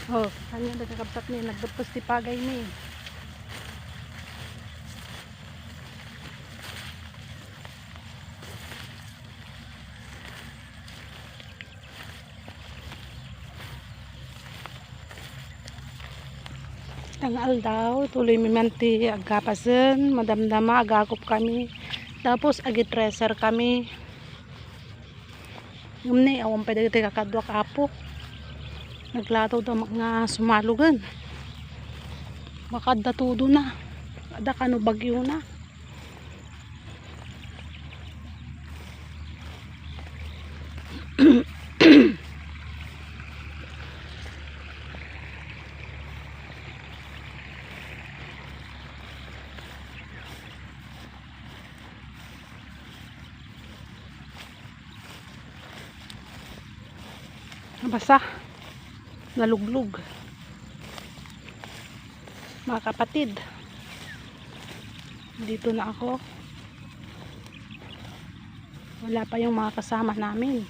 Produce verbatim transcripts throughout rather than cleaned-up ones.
Oh, kanya nagkakabsat ni, nagbutbus ti pagay ni. Tang aldaw, tuloy mi man ti agkapasen, madamdama, agakop kami. Tapos, agitreser kami. Ngem ni, awan pay dagiti kakaduak, apo. Naglatawda nga sumalogen. Baka adda tudona. Adda kano bagyo na. Nabasa. Naluglog. Mga kapatid, dito na ako. Wala pa yung mga kasama namin.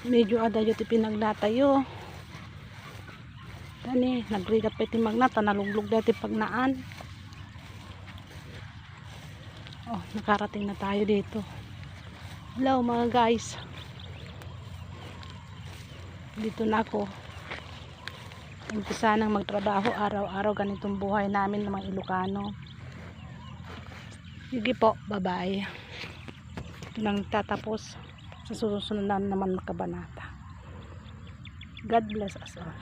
Medyo adayo ti pinagnatayo. Tani, nagrigat pay ti magna, ta naluglog dati pagnaan. Oh, nakarating na tayo dito. Hello, mga guys. Dito na ako. Umpisa nang magtrabaho araw-araw. Ganitong buhay namin ng mga Ilocano. Sige po, bye-bye. Ito nang tatapos. Sa susunod na naman, mga kabanata. God bless us all.